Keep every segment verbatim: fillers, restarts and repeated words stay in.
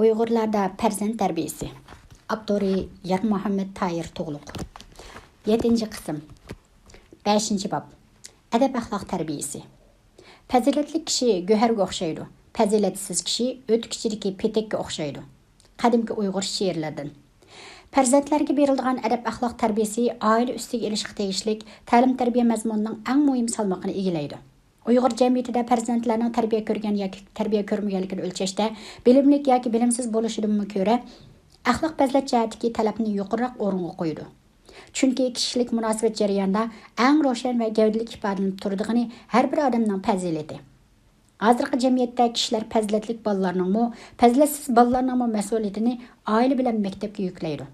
ئۇيغۇرلاردا پەرزەنت تەربىيىسى. ئاپتورى: يارمۇھەممەت تاھىر تۇغلۇق. يەتتىنچى قىسىم. بەشىنچى باب. ئەدەپ-ئەخلاق تەربىيىسى. پەزىلەتلىك كىشى گۆھەرگە ئوخشايدۇ، پەزىلەتسىز كىشى ئۆتۈك ئىچىدىكى پېتەككە ئوخشايدۇ. قەدىمكى ئۇيغۇر شېئىرلىرىدىن. پەرزەنتلەرگە بېرىلىدىغان ئەدەپ-ئەخلاق تەربىيىسى ئائىلە ئۈستىگە ئېلىشقا تېگىشلىك تەلىم-تەربىيە مەزمۇنىنىڭ ئەڭ مۇھىم سالمىقىنى ئىگىلەيدۇ. ئۇيغۇر جەمئىيىتىدە پەرزەنتلەرنىڭ تەربىيە كۆرگەن ياكى تەربىيە كۆرمىگەنلىكىنى ئۆلچەشتە، بىلىملىك ياكى بىلىمسىز بولۇشىدىنمۇ كۆرە، ئەخلاق-پەزىلەت جەھەتتىكى تەلەپنى يۇقىرىراق ئورۇنغا قويىدۇ. چۈنكى كىشىلىك مۇناسىۋەت جەريانىدا ئەڭ روشەن ۋە گەۋدىلىك ئىپادىلىنىپ تۇرىدىغىنى ھەر بىر ئادەمنىڭ پەزىلىتى. ھازىرقى جەمئىيەتتە كىشىلەر پەزىلەتلىك بالىلارنىڭمۇ، پەزىلەتسىز بالىلارنىڭمۇ مەسئۇلىيىتىنى ئائىلە بىلەن مەكتەپكە يۈكلەيدۇ.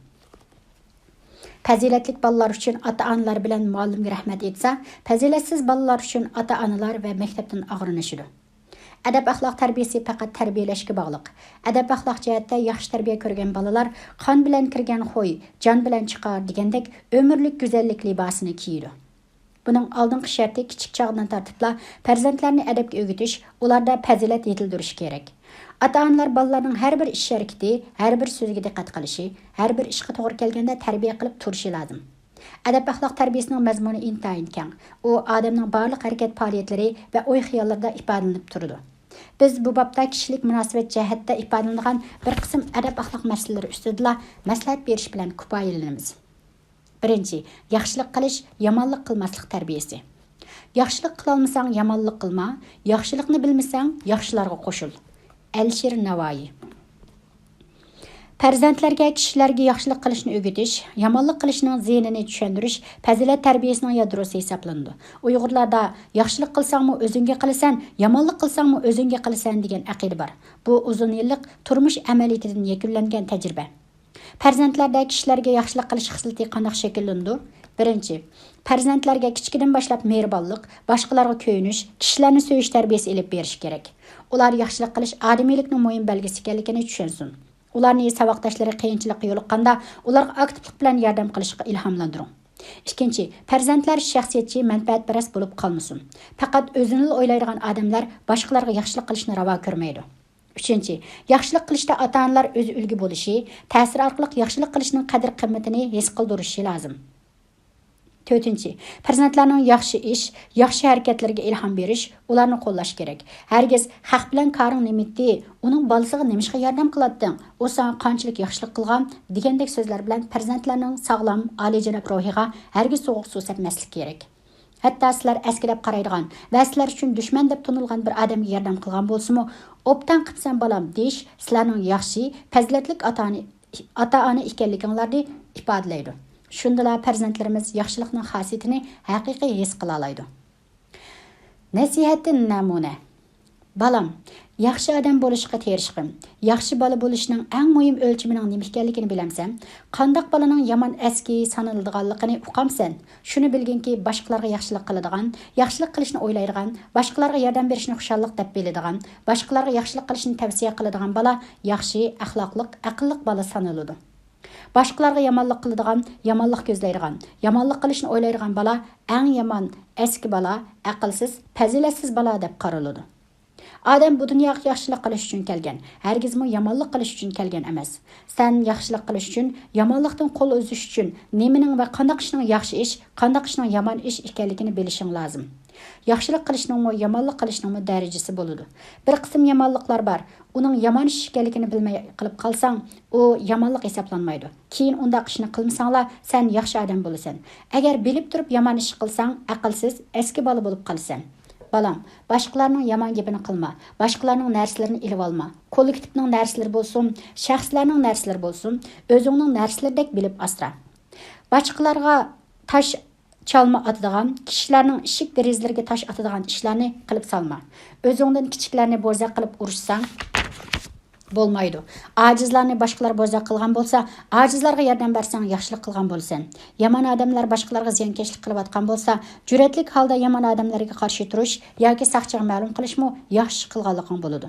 پەزىلەتلىك بالىلار ئۈچۈن ئاتا-ئانىلار بىلەن مۇئەللىمگە رەھمەت ئېيتسا، پەزىلەتسىز بالىلار ئۈچۈن ئاتا-ئانىلار ۋە مەكتەپتىن ئاغرىنىشىدۇ. ئەدەپ-ئەخلاق تەربىيىسى پەقەت تەربىيەلەشكە باغلىق. ئەدەپ-ئەخلاق جەھەتتە ياخشى تەربىيە كۆرگەن بالىلار «قان بىلەن كىرگەن خوي، جان بىلەن چىقار» دېگەندەك ئۆمۈرلۈك گۈزەللىك لىباسىنى كىيىدۇ. بۇنىڭ ئالدىنقى شەرتى كىچىك چاغدىن تارتىپلا پەرزەنتلەرنى ئەدەپكە ئۆگىتىش، ئۇلاردا پەزىلەت يېتىلدۈرۈش كېرەك. ئاتا-ئانىلار بالىلارنىڭ ھەر بىر ئىش-ھەرىكىتى، ھەر بىر سۆزىگە دىققەت قىلىشى، ھەر بىر ئىشقا توغرا كەلگەندە تەربىيە قىلىپ تۇرۇشى لازىم. ئەدەپ-ئەخلاق تەربىيىسىنىڭ مەزمۇنى ئىنتايىن كەڭ. ئۇ ئادەمنىڭ بارلىق ھەرىكەت پائالىيەتلىرى ۋە ئوي-خىياللىرىدا ئىپادىلىنىپ تۇرىدۇ. بىز بۇ بابتا كىشىلىك مۇناسىۋەت جەھەتتە ئىپادىلىنىدىغان بىر قىسىم ئەدەپ-ئەخلاق مەسىلىلىرى ئۈستىدىلا مەسلىھەت بېرىش بىلەن كۇپايىلىنىمىز. بىرىنچى، ياخشىلىق قىلىش، يامانلىق قىلماسلىق تەربىيىسى. ياخشىلىق قىلالمىساڭ، يامانلىق قىلما، ياخشىلىقنى بىلمىسەڭ، ياخشىلارغا قوشۇل. ئەلىشىر نەۋائىي. پەرزەنتلەرگە كىشىلەرگە ياخشىلىق قىلىشنى ئۆگىتىش، يامانلىق قىلىشنىڭ زىيىنىنى چۈشەندۈرۈش پەزىلەت تەربىيىسىنىڭ يادروسى ھېسابلىنىدۇ. ئۇيغۇرلاردا «ياخشىلىق قىلساڭمۇ ئۆزۈڭگە قىلىسەن، يامانلىق قىلساڭمۇ ئۆزۈڭگە قىلىسەن» دېگەن ئەقىدە بار. بۇ ئۇزۇن يىللىق تۇرمۇش ئەمەلىيىتىدىن يەكۈنلەنگەن تەجرىبە. پەرزەنتلەردە كىشىلەرگە ياخشىلىق قىلىش خىسلىتى قانداق شەكىللىنىدۇ؟ بىرىنچى، پەرزەنتلەرگە كىچىكىدىن باشلاپ مېھرىبانلىق، باشقىلارغا كۆيۈنۈش، كىشىلەرنى سۆيۈش تەربىيەسى ئېلىپ بېرىش كېرەك. ئۇلار ياخشىلىق قىلىش ئادىمىيلىكنىڭ مۇھىم بەلگىسى ئىكەنلىكىنى چۈشەنسۇن. ئۇلارنى ساۋاقداشلىرى قىيىنچىلىققا يولۇققاندا ئۇلارغا ئاكتىپلىق بىلەن ياردەم قىلىشقا ئىلھاملاندۇرۇڭ. ئىككىنچى، پەرزەنتلەر شەخسىيەتچى، مەنپەئەتپەرەس بولۇپ قالمىسۇن. پەقەت ئۆزىنىلا ئويلايدىغان ئادەملەر باشقىلارغا ياخشىلىق قىلىشنى راۋا كۆرمەيدۇ. ئۈچىنچى، ياخشىلىق قىلىشتا ئاتا-ئانىلار ئۆزى ئۈلگە بولۇشى، تەسىر ئارقىلىق ياخشىلىق قىلىشنىڭ قەدىر-قىممىتىنى ھېس قىلدۇرۇشى لازىم. تۆتىنچى، پەرزەنتلەرنىڭ ياخشى ئىش، ياخشى ھەرىكەتلىرىگە ئىلھام بېرىش، ئۇلارنى قوللاش كېرەك. ھەرگىز «خەق بىلەن كارىڭ نېمىتتى؟ ئۇنىڭ بالىسىغا نېمىشقا ياردەم قىلاتتىڭ؟ ئۇ ساڭا قانچىلىك ياخشىلىق قىلغان؟» دېگەندەك سۆزلەر بىلەن پەرزەنتلەرنىڭ ساغلام، ئالىيجاناب روھىغا ھەرگىز سوغۇق سۇ سەپمەسلىك كېرەك. ھەتتا سىلەر ئەسكى دەپ قارايدىغان ۋە سىلەر ئۈچۈن دۈشمەن دەپ تونۇلغان بىر ئادەمگە ياردەم قىلغان بولسىمۇ، «ئوبدان قىپسەن بالام» دېيىش سىلەرنىڭ ياخشى، پەزىلەتلىك ئاتا-ئانا، ئاتا-ئانا ئىكەنلىكىڭلارنى ئىپادىلەيدۇ. شۇندىلا پەرزەنتلىرىمىز ياخشىلىقنىڭ خاسىيىتىنى ھەقىقىي ھېس قىلالايدۇ. نەسىھەتتىن نەمۇنە. بالام، ياخشى ئادەم بولۇشقا تىرىشقىن. ياخشى بالا بولۇشنىڭ ئەڭ مۇھىم ئۆلچىمىنىڭ نېمە ئىكەنلىكىنى بىلەمسەن؟ قانداق بالىنىڭ يامان، ئەسكى سانىلىدىغانلىقىنى ئۇقامسەن؟ شۇنى بىلگىنكى، باشقىلارغا ياخشىلىق قىلىدىغان، ياخشىلىق قىلىشنى ئويلايدىغان، باشقىلارغا ياردەم بېرىشنى خۇشاللىق دەپ بىلىدىغان، باشقىلارغا ياخشىلىق قىلىشنى تەۋسىيە قىلىدىغان بالا ياخشى، ئەخلاقلىق، ئەقىللىق بالا سانىلىدۇ. باشقىلارغا يامانلىق قىلىدىغان، يامانلىق كۆزلەيدىغان، يامانلىق قىلىشنى ئويلايدىغان بالا ئەڭ يامان، ئەسكى بالا، ئەقىلسىز، پەزىلەتسىز بالا دەپ قارىلىدۇ. ئادەم بۇ دۇنياغا ياخشىلىق قىلىش ئۈچۈن كەلگەن، ھەرگىزمۇ يامانلىق قىلىش ئۈچۈن كەلگەن ئەمەس. سەن ياخشىلىق قىلىش ئۈچۈن، يامانلىقتىن قول ئۈزۈش ئۈچۈن، نېمىنىڭ ۋە قانداق ئىشنىڭ ياخشى ئىش، قانداق ئىشنىڭ يامان ئىش ئىكەنلىكىنى بىلىشىڭ لازىم. ياخشىلىق قىلىشنىڭمۇ، يامانلىق قىلىشنىڭمۇ دەرىجىسى بولىدۇ. بىر قىسىم يامانلىقلار بار، ئۇنىڭ يامان ئىش ئىكەنلىكىنى بىلمەي قىلىپ قالساڭ، ئۇ يامانلىق ھېسابلانمايدۇ. كېيىن ئۇنداق ئىشنى قىلمىساڭلا، سەن ياخشى ئادەم بولىسەن. ئەگەر بىلىپ تۇرۇپ يامان ئىش قىلساڭ، ئەقىلسىز، ئەسكى بالا بولۇپ قالىسەن. بالام، باشقىلارنىڭ يامان گېپىنى قىلما، باشقىلارنىڭ نەرسىلىرىنى ئېلىۋالما. كوللېكتىپنىڭ نەرسىلىرى بولسۇن، شەخسلەرنىڭ نەرسىلىرى بولسۇن، ئۆزۈڭنىڭ نەرسىلىرىدەك بىلىپ ئاسرا. باشقىلارغا تاش چالما ئاتىدىغان، كىشىلەرنىڭ ئىشىك دېرىزىلىرىگە تاش ئاتىدىغان ئىشلارنى قىلىپ سالما. ئۆزۈڭدىن كىچىكلەرنى بوزەك قىلىپ ئۇرۇشساڭ بولمايدۇ. ئاجىزلارنى باشقىلار بوزەك قىلغان بولسا، ئاجىزلارغا ياردەم بەرسەڭ ياخشىلىق قىلغان بولىسەن. يامان ئادەملەر باشقىلارغا زىيانكەشلىك قىلىۋاتقان بولسا، جۈرئەتلىك ھالدا يامان ئادەملەرگە قارشى تۇرۇش ياكى ساقچىغا مەلۇم قىلىشمۇ ياخشى ئىش قىلغانلىقىڭ بولىدۇ.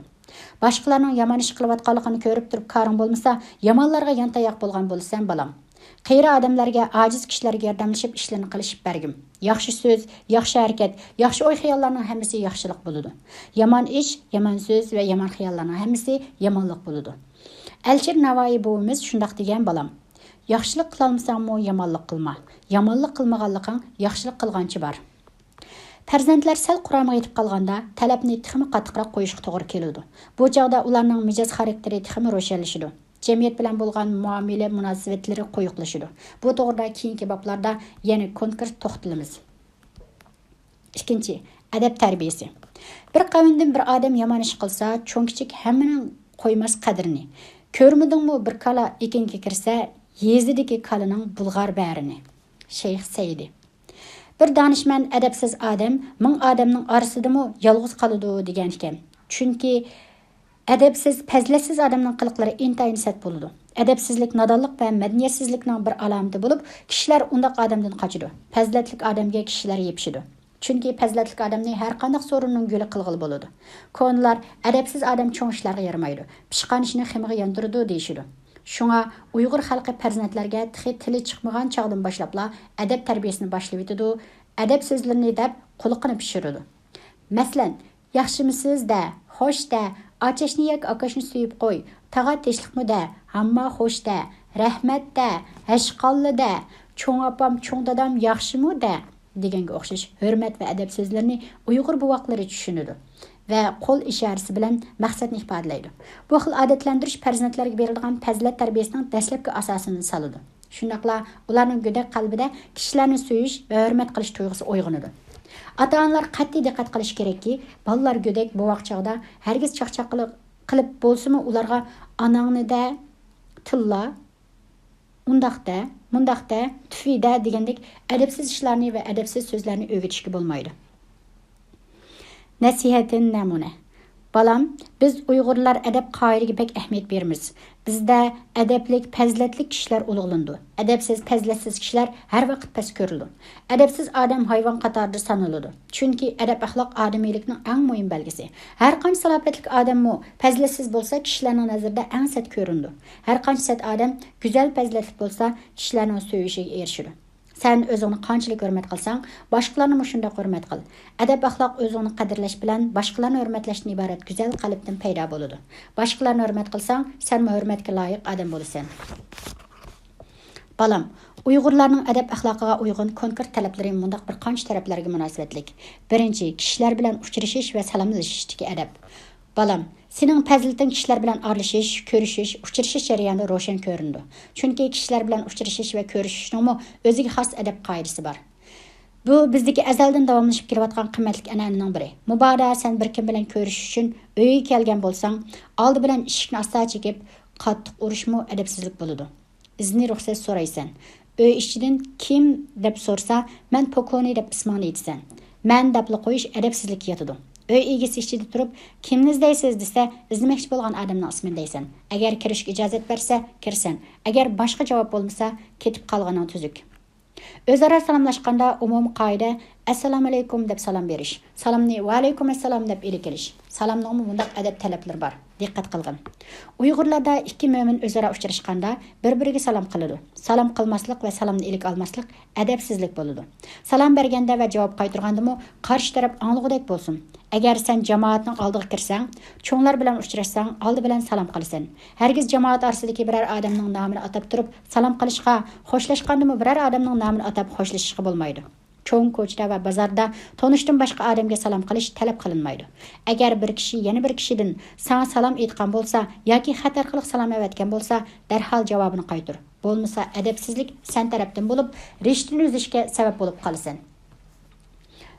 باشقىلارنىڭ يامان ئىش قىلىۋاتقانلىقىنى كۆرۈپ تۇرۇپ كارىڭ بولمىسا، يامانلارغا يانتاياق بولغان بولىسەن، بالام. قېرى ئادەملەرگە، ئاجىز كىشىلەرگە ياردەملىشىپ ئىشلىرىنى قىلىشىپ بەرگىن. ياخشى سۆز، ياخشى ھەرىكەت، ياخشى ئوي-خىياللارنىڭ ھەممىسى ياخشىلىق بولىدۇ. يامان ئىش، يامان سۆز ۋە يامان خىياللارنىڭ ھەممىسى يامانلىق بولىدۇ. ئەلىشىر ناۋايى بوۋىمىز شۇنداق دېگەن، بالام. ياخشىلىق قىلالمىساڭمۇ يامانلىق قىلما. يامانلىق قىلمىغانلىقىڭ ياخشىلىق قىلغانچە بار. پەرزەنتلەر سەل قۇرامىغا يېتىپ قالغاندا، تەلەپنى تېخىمۇ قاتتىقراق قويۇشقا توغرا كېلىدۇ. بۇ چاغدا ئۇلارنىڭ مىجەز خاراكتېرى تېخىمۇ روشەنلىشىدۇ. جەمئىيەت بىلەن بولغان مۇئامىلە مۇناسىۋەتلىرى قويۇقلىشىدۇ. بۇ توغرىدا كېيىنكى بابلاردا يەنە كونكرېت توختىلىمىز. ئىككىنچى، ئەدەپ تەربىيەسى. بىر قەۋمدىن بىر ئادەم يامان ئىش قىلسا، چوڭ-كىچىك ھەممىنىڭ قويماس قەدرىنى. كۆرمىدىڭمۇ، بىر كالا ئېكىنگە كىرسە، يېزىدىكى كالىنىڭ بۇلغار بەرىنى. شەيخ سەئىدى. بىر دانىشمەن، ئەدەپسىز ئادەم مىڭ ئادەمنىڭ ئارىسىدىمۇ يالغۇز قالىدۇ، دېگەن ئىكەن. چۈنكى ئەدەپسىز، پەزىلەتسىز ئادەمنىڭ قىلىقلىرى ئىنتايىن سەت بولىدۇ. ئەدەپسىزلىك نادانلىق ۋە مەدەنىيەتسىزلىكنىڭ بىر ئالامىتى بولۇپ، كىشىلەر ئۇنداق ئادەمدىن قاچىدۇ. پەزىلەتلىك ئادەمگە كىشىلەر يېپىشىدۇ. چۈنكى پەزىلەتلىك ئادەمنى ھەرقانداق سورۇننىڭ گۈلى قىلغىلى بولىدۇ. كونىلار، ئەدەپسىز ئادەم چوڭ ئىشلارغا يارىمايدۇ، پىشقان ئىشنى خېمىرغا ياندۇرىدۇ، دېيىشىدۇ. شۇڭا ئۇيغۇر خەلقى پەرزەنتلەرگە تېخى تىلى چىقمىغان چاغدىن باشلاپلا ئەدەپ تەربىيەسىنى باشلىۋېتىدۇ، ئەدەپ سۆزلىرىنى دەپ قۇلىقىنى پىشۇرىدۇ. مەسىلەن، ياخشىمۇسىز دە، خوش دە، ئاچاشنى ياكى ئاكاشنى سۆيۈپ قوي، تاغا تىنچلىقمۇ دە، ھامما خوش دە، رەھمەت دە، ھەشقاللا دە، چوڭ ئاپام، چوڭ دادام ياخشىمۇ دە دېگەنگە ئوخشاش ھۆرمەت ۋە ئەدەپ سۆزلىرىنى ئۇيغۇر بوۋاقلىرى چۈشىنىدۇ ۋە قول ئىشارىسى بىلەن مەقسەتنى ئىپادىلەيدۇ. بۇ خىل ئادەتلەندۈرۈش پەرزەنتلەرگە بېرىلىدىغان پەزىلەت تەربىيەسىنىڭ دەسلەپكى ئاساسىنى سالىدۇ. شۇنداقلا ئۇلارنىڭ گۆدەك قەلبىدە كىشىلەرنى سۆيۈش ۋە ھۆرمەت قىلىش تۇيغۇسى ئويغىنىدۇ. ئاتا-ئانىلار قەتئىي دىققەت قىلىشى كېرەككى، بالىلار گۆدەك بوۋاق چاغدا ھەرگىز چاقچاق قىلىپ، قىلىپ بولسىمۇ ئۇلارغا «ئاناڭنى دە، تىللا، ئۇنداق دە، مۇنداق دە، تۈفى دە» دېگەندەك ئەدەپسىز ئىشلارنى ۋە ئەدەپسىز سۆزلەرنى ئۆگىتىشكە بولمايدۇ. نەسىھەتىن نەمۇنە. بالام، بىز ئۇيغۇرلار ئەدەپ-قائىدىگە بەك ئەھمىيەت بېرىمىز. بىزدە ئەدەپلىك، پەزىلەتلىك كىشىلەر ئۇلۇغلىنىدۇ. ئەدەپسىز، پەزىلەتسىز كىشىلەر ھەر ۋاقىت پەس كۆرۈلىدۇ. ئەدەپسىز ئادەم ھايۋان قاتارىدا سانىلىدۇ. چۈنكى ئەدەپ-ئەخلاق ئادىمىيلىكنىڭ ئەڭ مۇھىم بەلگىسى. ھەرقانچە سالاپەتلىك ئادەممۇ پەزىلەتسىز بولسا، كىشىلەرنىڭ نەزىرىدە ئەڭ سەت كۆرۈنىدۇ. ھەرقانچە سەت ئادەم گۈزەل پەزىلەتلىك بولسا، كىشىلەرنىڭ سۆيۈشىگە ئېرىشىدۇ. سەن ئۆزۈڭنى قانچىلىك ھۆرمەت قىلساڭ، باشقىلارنىمۇ شۇنداق ھۆرمەت قىل. ئەدەپ-ئەخلاق ئۆزۈڭنى قەدىرلەش بىلەن باشقىلارنى ھۆرمەتلەشتىن ئىبارەت گۈزەل قەلبتىن پەيدا بولىدۇ. باشقىلارنى ھۆرمەت قىلساڭ، سەنمۇ ھۆرمەتكە لايىق ئادەم بولىسەن. بالام، ئۇيغۇرلارنىڭ ئەدەپ-ئەخلاقىغا ئۇيغۇن كونكرېت تەلەپلىرى مۇنداق بىر قانچە تەرەپلەرگە مۇناسىۋەتلىك. بىرىنچى، كىشىلەر بىلەن ئۇچرىشىش ۋە سالاملىشىشتىكى ئەدەپ. بالام، سېنىڭ پەزىلىتىڭ كىشىلەر بىلەن ئارىلىشىش، كۆرۈشۈش، ئۇچرىشىش جەريانىدا روشەن كۆرۈنىدۇ. چۈنكى كىشىلەر بىلەن ئۇچرىشىش ۋە كۆرۈشۈشنىڭمۇ ئۆزىگە خاس ئەدەپ قائىدىسى بار. بۇ بىزدىكى ئەزەلدىن داۋاملىشىپ كېلىۋاتقان قىممەتلىك ئەنئەنىنىڭ بىرى. مۇبادا سەن بىر كىم بىلەن كۆرۈشۈش ئۈچۈن ئۆيگە كەلگەن بولساڭ، ئالدى بىلەن ئىشىكنى ئاستا چېكىپ، قاتتىق ئۇرۇشمۇ ئەدەپسىزلىك بولىدۇ. ئىزنى رۇخسەت سورايسەن. ئۆي ئىچىدىن «كىم؟» دەپ سورىسا، «مەن پوكونى» دەپ ئىسمىڭنى ئېيتىسەن. «مەن» دەپلا قويۇش ئەدەپسىزلىككە ياتىدۇ. ئۆي ئىگىسى ئىچىدە تۇرۇپ «كىمنى ئىزدەيسىز؟» دېسە، ئىزدىمەكچى بولغان ئادەمنىڭ ئىسمىنى دەيسەن. ئەگەر كىرىشكە ئىجازەت بەرسە، كىرىسەن. ئەگەر باشقا جاۋاب بولمىسا، كېتىپ قالغىنىڭ تۈزۈك. ئۆزئارا سالاملاشقاندا ئومۇمىي قائىدە «ئەسسالامۇئەلەيكۇم» دەپ سالام بېرىش، سالامنى «ۋەئەلەيكۇم ئەسسالام» دەپ ئېلىپ كېلىش. سالامنىڭمۇ مۇنداق ئەدەپ تەلەپلىرى بار. دىققەت قىلغىن. ئۇيغۇرلاردا ئىككى مۆمىن ئۆزئارا ئۇچراشقاندا بىر-بىرىگە سالام قىلىدۇ. سالام قىلماسلىق ۋە سالامنى ئىلىك ئالماسلىق ئەدەپسىزلىك بولىدۇ. سالام بەرگەندە ۋە جاۋاب قايتۇرغاندىمۇ قارشى تەرەپ ئاڭلىغۇدەك بولسۇن. ئەگەر سەن جامائەتنىڭ ئالدىغا كىرسەڭ، چوڭلار بىلەن ئۇچراشساڭ، ئالدى بىلەن سالام قىلىسەن. ھەرگىز جامائەت ئارىسىدىكى بىرەر ئادەمنىڭ نامىنى ئاتاپ تۇرۇپ سالام قىلىشقا، خوشلاشقاندىمۇ بىرەر ئادەمنىڭ نامىنى ئاتاپ خوشلىشىشقا بولمايدۇ. چوڭ كوچىدا ۋە بازاردا تونۇشتىن باشقا ئادەمگە سالام قىلىش تەلەپ قىلىنمايدۇ. ئەگەر بىر كىشى يەنە بىر كىشىدىن ساڭا سالام ئېيتقان بولسا ياكى خەت ئارقىلىق سالام ئەۋەتكەن بولسا، دەرھال جاۋابىنى قايتۇر. بولمىسا ئەدەپسىزلىك سەن تەرەپتىن بولۇپ، رىشتىنى ئۈزۈشكە سەۋەب بولۇپ قالىسەن.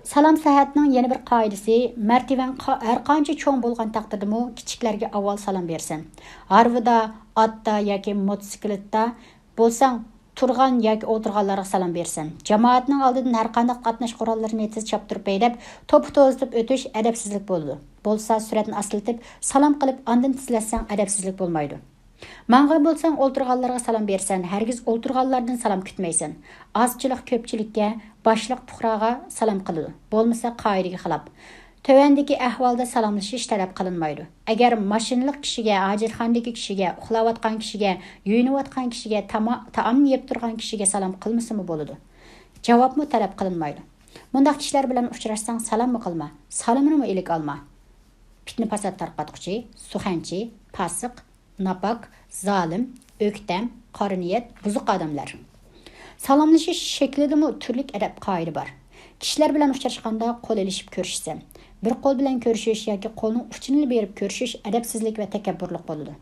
سالام سەھەتنىڭ يەنە بىر قائىدىسى، مەرتىۋەڭ قا-، ھەر قانچە چوڭ بولغان تەقدىردىمۇ كىچىكلەرگە ئاۋۋال سالام بېرىسەن. ھارۋىدا، ئاتتا ياكى موتوسىكلىتتا بولساڭ، تۇرغان ياكى ئولتۇرغانلارغا سالام بېرىسەن. جامائەتنىڭ ئالدىدىن ھەرقانداق قاتناش قوراللىرىنى تېز چاپتۇرۇپ ھەيدەپ، توپا توزۇتۇپ ئۆتۈش ئەدەپسىزلىك بولىدۇ. بولسا سۈرئەتنى ئاستىلىتىپ، سالام قىلىپ ئاندىن تېزلەتسەڭ ئەدەپسىزلىك بولمايدۇ. ماڭغان بولساڭ ئولتۇرغانلارغا سالام بېرىسەن، ھەرگىز ئولتۇرغانلاردىن سالام كۈتمەيسەن. ئازچىلىق كۆپچىلىككە، باشلىق پۇقراغا سالام قىلىدۇ. بولمىسا قائىدىگە خىلاپ. تۆۋەندىكى ئەھۋالدا سالاملىشىش تەلەپ قىلىنمايدۇ. ئەگەر ماشىنىلىق كىشىگە، ھاجەتخانىدىكى كىشىگە، ئۇخلاۋاتقان كىشىگە، يۇيۇنۇۋاتقان كىشىگە، تاما-، تائام يەپ تۇرغان كىشىگە سالام قىلمىسىمۇ بولىدۇ. جاۋابمۇ تەلەپ قىلىنمايدۇ. مۇنداق كىشىلەر بىلەن ئۇچراشساڭ سالاممۇ قىلما، سالىمىنىمۇ ئىلىك ئالما. پىتنە-پاسات تارقاتقۇچى، سۇخەنچى، پاسىق، ناپاك، زالىم، ئۆكتەم، قارا نىيەت، بۇزۇق ئادەملەر. سالاملىشىش شەكلىدىمۇ تۈرلۈك ئەدەپ قائىدە بار. كىشىلەر بىلەن ئۇچراشقاندا قول ئېلىشىپ كۆرۈشسەم، بىر قول بىلەن كۆرۈشۈش ياكى قولنىڭ ئۇچىنىلا بېرىپ كۆرۈشۈش ئەدەپسىزلىك ۋە تەكەببۇرلۇق بولىدۇ.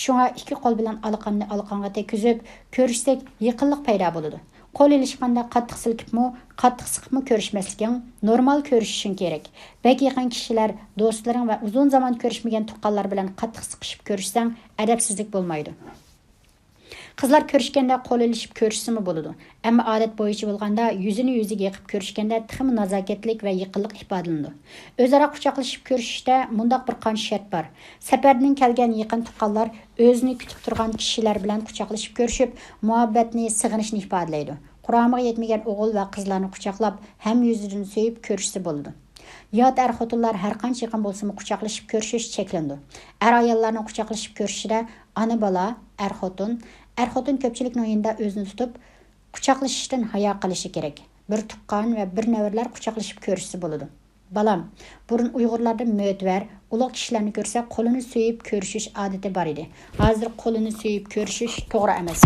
شۇڭا ئىككى قول بىلەن ئالىقاننى ئالىقانغا تەگكۈزۈپ كۆرۈشسەك يېقىنلىق پەيدا بولىدۇ. قول ئېلىشقاندا قاتتىق سىلكىپمۇ، قاتتىق سىقىپمۇ كۆرۈشمەسلىكىڭ، نورمال كۆرۈشۈشۈڭ كېرەك. بەك يېقىن كىشىلەر، دوستلىرىڭ ۋە ئۇزۇن زامان كۆرۈشمىگەن تۇغقانلار بىلەن قاتتىق سىقىشىپ كۆرۈشسەڭ ئەدەپسىزلىك بولمايدۇ. قىزلار كۆرۈشكەندە قول ئېلىشىپ كۆرۈشسىمۇ بولىدۇ. ئەمما ئادەت بويىچە بولغاندا يۈزىنى يۈزىگە يېقىپ كۆرۈشكەندە تېخىمۇ نازاكەتلىك ۋە يېقىنلىق ئىپادىلىنىدۇ. ئۆزئارا قۇچاقلىشىپ كۆرۈشۈشتە مۇنداق بىر قانچە شەرت بار. سەپەردىن كەلگەن يېقىن تۇغقانلار ئۆزىنى كۈتۈپ تۇرغان كىشىلەر بىلەن قۇچاقلىشىپ كۆرۈشۈپ، مۇھەببەتنى، سېغىنىشنى ئىپادىلەيدۇ. قۇرامىغا يەتمىگەن ئوغۇل ۋە قىزلارنى قۇچاقلاپ، ھەم يۈزىدىن سۆيۈپ كۆرۈشسە بولىدۇ. يات ئەر-خوتۇنلار ھەرقانچە يېقىن بولسىمۇ قۇچاقلىشىپ كۆرۈشۈش چەكلىنىدۇ. ئەر-ئاياللارنىڭ قۇچاقلىشىپ كۆرۈشۈشىدە ئانا-بالا، ئەر-خوتۇن، ئەر-خوتۇن كۆپچىلىكنىڭ يېنىدا ئۆزىنى تۇتۇپ، قۇچاقلىشىشتىن ھايا قىلىشى كېرەك. بىر تۇغقان ۋە بىر نەۋرىلەر قۇچاقلىشىپ كۆرۈشسە بولىدۇ. بالام، بۇرۇن ئۇيغۇرلاردا مۆتىۋەر، ئۇلۇغ كىشىلەرنى كۆرسە قولىنى سۆيۈپ كۆرۈشۈش ئادىتى بار ئىدى. ھازىر قولىنى سۆيۈپ كۆرۈشۈش توغرا ئەمەس.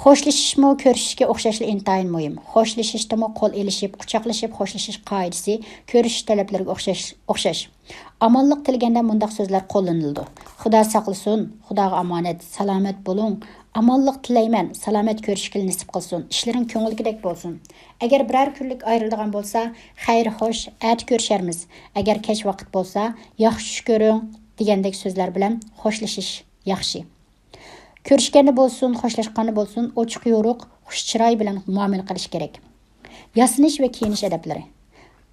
خوشلىشىشمۇ كۆرۈشۈشكە ئوخشاشلا ئىنتايىن مۇھىم. خوشلىشىشتىمۇ قول ئېلىشىپ، قۇچاقلىشىپ خوشلىشىش قائىدىسى كۆرۈشۈش تەلەپلىرىگە ئوخشاش، ئوخشاش. ئامانلىق تىلىگەندە مۇنداق سۆزلەر قوللىنىلىدۇ: «خۇدا ساقلىسۇن»، «خۇداغا ئامانەت»، «سالامەت بولۇڭ»، «ئامانلىق تىلەيمەن»، «سالامەت كۆرۈشكىلى نېسىپ قىلسۇن»، «ئىشلىرىڭ كۆڭۈلدىكىدەك بولسۇن». ئەگەر بىرەر كۈنلۈك ئايرىلىدىغان بولسا، «خەير خوش، ئەتە كۆرۈشەرمىز»، ئەگەر كەچ ۋاقىت بولسا، «ياخشى چۈش كۆرۈڭ» دېگەندەك سۆزلەر بىلەن خوشلىشىش ياخشى. كۆرۈشكەندە بولسۇن، خوشلاشقاندا بولسۇن، ئوچۇق يورۇق، خۇش چىراي بىلەن مۇئامىلە قىلىش كېرەك. ياسىنىش ۋە كىيىنىش ئەدەپلىرى.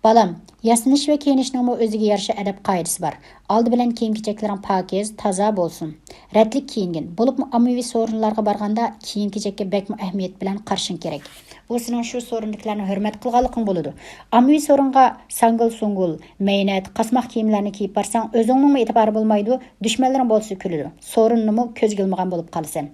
بالام، ياسىنىش ۋە كىيىنىشنىڭمۇ ئۆزىگە يارىشا ئەدەپ قائىدىسى بار. ئالدى بىلەن كىيىم-كېچەكلىرىڭ پاكىز، تازا بولسۇن. رەتلىك كىيىنگىن. بولۇپمۇ ئاممىۋى سورۇنلارغا بارغاندا كىيىم-كېچەككە بەكمۇ ئەھمىيەت بىلەن قارىشىڭ كېرەك. بۇ سېنىڭ شۇ سورۇندىكىلەرنى ھۆرمەت قىلغانلىقىڭ بولىدۇ. ئاممىۋى سورۇنغا ساڭگىل-سۇڭگۇل، مەينەت، قاسماق كىيىملەرنى كىيىپ بارساڭ، ئۆزۈڭنىڭمۇ ئېتىبارى بولمايدۇ، دۈشمەنلىرىڭ بولسا كۈلىدۇ. سورۇننىمۇ كۆزگە ئىلمىغان بولۇپ قالىسەن.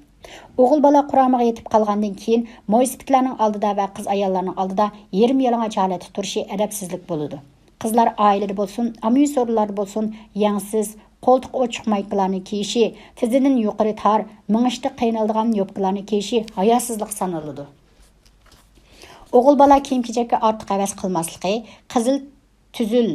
ئوغۇل بالا قۇرامىغا يېتىپ قالغاندىن كېيىن، مويسىپىتلەرنىڭ ئالدىدا ۋە قىز-ئاياللارنىڭ ئالدىدا يېرىم-يالىڭاچ ھالەتتە تۇرۇشى ئەدەپسىزلىك بولىدۇ. قىزلار ئائىلىدە بولسۇن، ئاممىۋى سورۇنلاردا بولسۇن، يەڭسىز، قولتۇقى ئوچۇق مايكىلارنى كىيىشى، تىزىدىن يۇقىرى تار، مېڭىشتا قىينىلىدىغان يوپكىلارنى كىيىشى ھاياسىزلىق سانىلىدۇ. ئوغۇل بالا كىيىم-كېچەككە ئارتۇق ھەۋەس قىلماسلىقى، قىزىل تۈزۈل